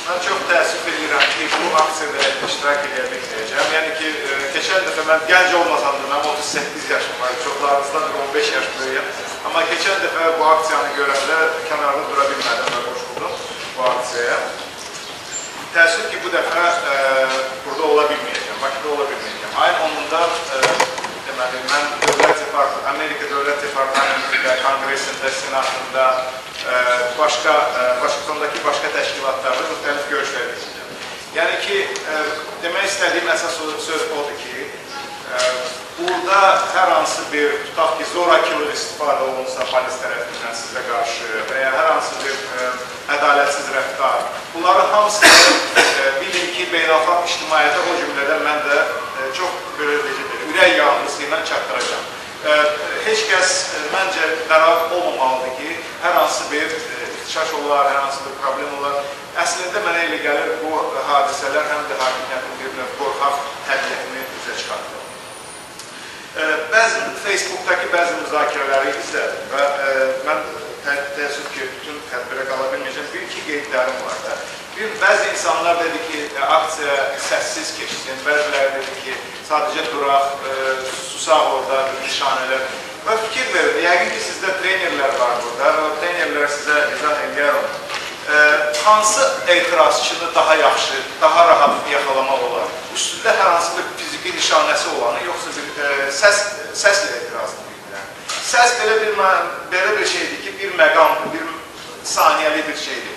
Mən çox təəssüf edirəm ki, bu aksiyada iştirak edə bilməyəcəm. Yəni ki, keçən dəfə mən gənc olmasam da, mənim 38 yaşım var, çoxlarınızdan bir 15 yaş böyüyəm. Amma keçən dəfə bu aksiyanı görəndə kənarda dura bilmədim və qoşuldum bu aksiyaya. Təəssüf ki, bu dəfə burada ola bilməyəcəm, Bakıda ola bilməyəcəm. Ayın 10-da deməli, mən Amerika Dövlət Departamentində, Konqresində, Senatında, Vaşinqtondakı başqa təşkilatlarda müxtəlif görüşlər keçəcəm. Yəni ki, demək istədiyim əsas söz odur ki, burada hər hansı bir, tutaq ki, zorakılıq istifadə olunsa polis tərəfindən sizə qarşı və ya hər hansı bir ədalətsiz rəftar, bunların hamısını bilin ki, beynəlxalq ictimaiyyətə o cümlədən mən də çox belə necə deyim, ürək yanğısı ilə çatdıracağam. Heç kəs məncə narahat olmamalıdır ki, hər hansı bir ixtişaş olar, hər hansı bir problem olar. Əslində mənə elə gəlir, bu hadisələr həm də hakimiyyətin bir növ qorxaq təbiətini üzə çıxartdı. Bəzi Facebookdakı bəzi müzakirələri izlədim və mən təəssüf ki, bütün tədbirə qala bilməyəcəm, bir-iki qeydlərim var da. Bəzi insanlar dedi ki, aksiya səssiz keçsin, bəziləri dedi ki, sadəcə duraq, susaq orada, nişanələr. Və fikir verin, yəqin ki, sizdə trenerlər var burada və o trenerlər sizə izah eləyər onu. Hansı etirazçını daha yaxşı, daha rahat yaxalamaq olar? Üstündə hər hansı bir fiziki nişanəsi olanı, yoxsa bir səslə etirazını bildirən. Səs belə bir şeydir ki, bir məqamdır, bir saniyəli bir şeydir.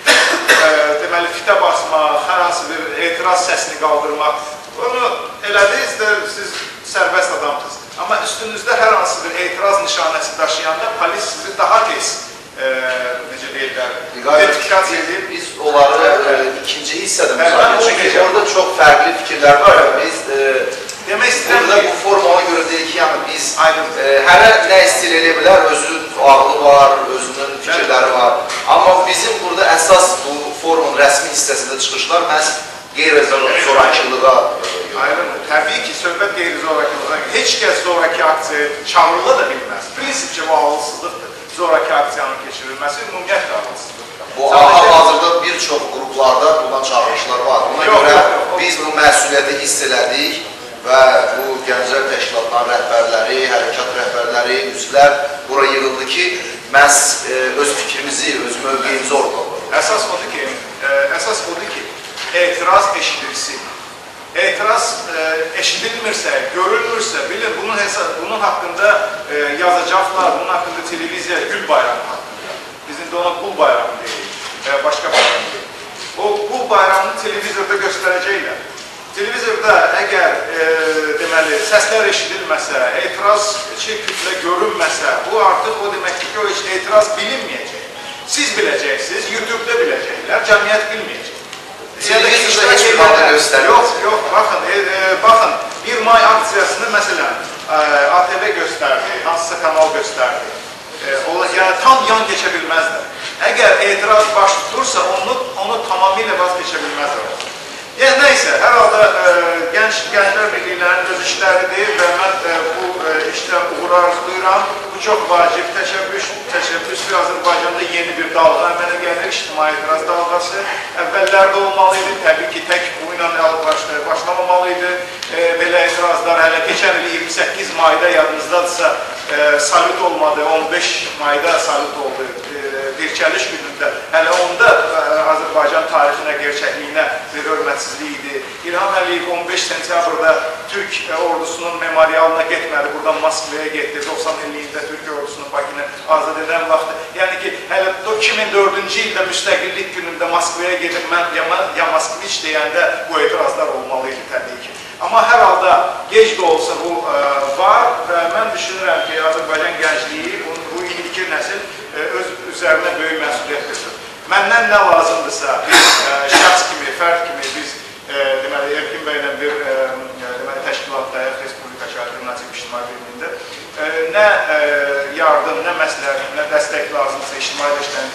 Deməli, fitə basmaq, hər hansı bir etiraz səsini qaldırmaq, onu elədiniz də siz sərbəst adamsınız. Amma üstünüzdə hər hansı bir etiraz nişanəsi daşıyanda polis sizi daha tez, necə deyirlər, identifikasiya edib. Biz onları ikinci hissədə müzakirə, çünki orada çox fərqli fikirlər var. Biz burada bu forum ona görə deyir ki, yəni biz hərə nə istəyir eləyə bilər, özünün ağlı var, özünün fikirləri var. Amma bizim burada əsas bu forumun rəsmi hissəsində çıxışlar məhz qeyri-zorakılığa yönəlir. Təbii ki, söhbət qeyri-zorakılığa. Heç kəs zoraki aksiyaya çağırıla da bilməz. Prinsipcə bu ağılsızlıqdır. Zoraki aksiyanın keçirilməsi ümumiyyətlə ağılsızlıqdır. Bu hal-hazırda bir çox qruplarda buna çağırışlar var. Ona görə biz bu məsuliyyəti hiss elədik və bu gənclər təşkilatlarının rəhbərləri, hərəkat rəhbərləri, üzvlər bura yığıldı ki, məhz öz fikrimizi, öz mövqeyimizi ortaya qoyalım. Əsas odur ki, etiraz eşidilsin. Etiraz eşidilmirsə, görülmürsə, bilin, bunun haqqında yazacaqlar, bunun haqqında televiziya Gül bayramı haqqında. Biz indi ona Qul bayramı deyirik və ya başqa bayram deyirik. O Qul bayramını televizorda göstərəcəklər. Televizorda əgər deməli, səslər eşidilməsə, etirazçı kütlə görünməsə, bu artıq o deməkdir ki, o heç etiraz bilinməyəcək. Siz biləcəksiniz, YouTube-da biləcəklər, cəmiyyət bilməyəcək. Televizorda heç bir halda göstərir. Yox, yox, baxın, 1 may aksiyasını məsələn ATV göstərdi, hansısa kanal göstərdi. Yəni, tam yan keçə bilməzlər. Əgər etiraz baş tutursa, onu tamamilə vaz keçə bilməzlər. Yəni, nəysə, hər halda Gənclər Birliklərinin öz işləridir və mən bu işdə uğur arzulayıram. Bu çox vacib təşəbbüsdür. Azərbaycanda yeni bir dalğa əmələ gəlir, ictimai etiraz dalğası. Əvvəllərdə olmalı idi, təbii ki, tək bu ilə başlamamalı idi. Belə etirazlar hələ keçən il 28 mayda yadınızdadırsa salut olmadı, 15 mayda salut oldu. Dirçəliş günündə, hələ onda Azərbaycan tarixinə, gerçəkliyinə bir hörmətsizlik idi. İlham Əliyev 15 sentyabrda Türk ordusunun memorialına getmədi, buradan Moskvaya getdi, 90 illiyində Türk ordusunun Bakını azad edən vaxtı. Yəni ki, hələ 2004-cü ildə müstəqillik günündə Moskvaya gedib, mən ya Moskviç deyəndə bu etirazlar olmalı idi təbii ki. Amma hər halda gec də olsa bu var və mən düşünürəm ki, Azərbaycan gəncliyi, bu indiki nəsil öz üzərinə böyük məsuliyyət götürür. Məndən nə lazımdırsa, bir şəxs kimi, fərd kimi biz deməli, Erkin bəylə bir deməli, təşkilatdayıq, Respublikaçı Alternativ İctimai Birliyində. Nə yardım, nə məsləhət, nə dəstək lazımdırsa ictimai işlərin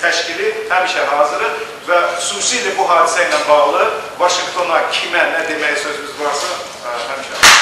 təşkili həmişə hazırıq və xüsusilə bu hadisə ilə bağlı Vaşinqtona kimə nə deməyə sözümüz varsa həmişə hazırıq.